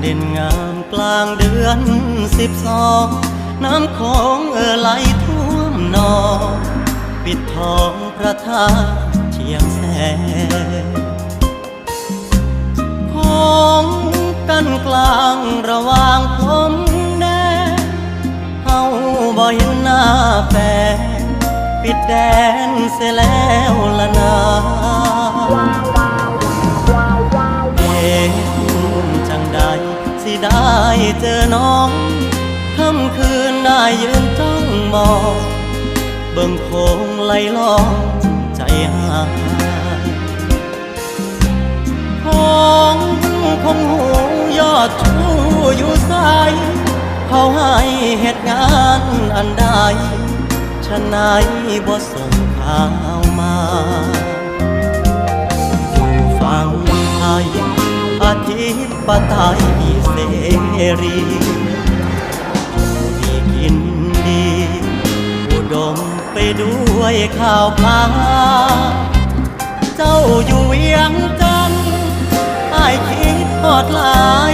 ເຫັນງາມກລາງເດືອນສິບສອງ ນ້ຳຂອງເອີ່ໄຫຼຖ້ວມໜອງ ປິດທອງພະທາດທຽງແສງ ຂອງກັນກລາງລະຫວ່າງພົມແດນ ເຮົາບໍ່ເຫັນໜ້າແຟນ ປິດແດນເສຍແລ້ວລະນາ ເຮັດຈັ່ງໃດຊິໄດ້ເຈີນ້ອງ ຄ່ຳຄືນອ້າຍຢືນຈ້ອງມອງ ເບິ່ງໂຂງໄຫຼລ່ອງໃຈຫາຍ ຄອງຄົງຮູ້ຍອດຊູຢູ່ໃສ ເຂົາໃຫ້ເຮັດງານອັນໃດ ຊະໄນບໍ່ສົ່ງຂ່າວມາ ຢູ່ຝັ່ງໄທ ອະທິປະໄຕເສລີ ຢູ່ດີກິນດີ ອຸດົມໄປດ້ວຍຂ່າວຄາວ ເຈົ້າຢູ່ວຽງຈັນ ອ້າຍຄິດຮອດຫຼາຍ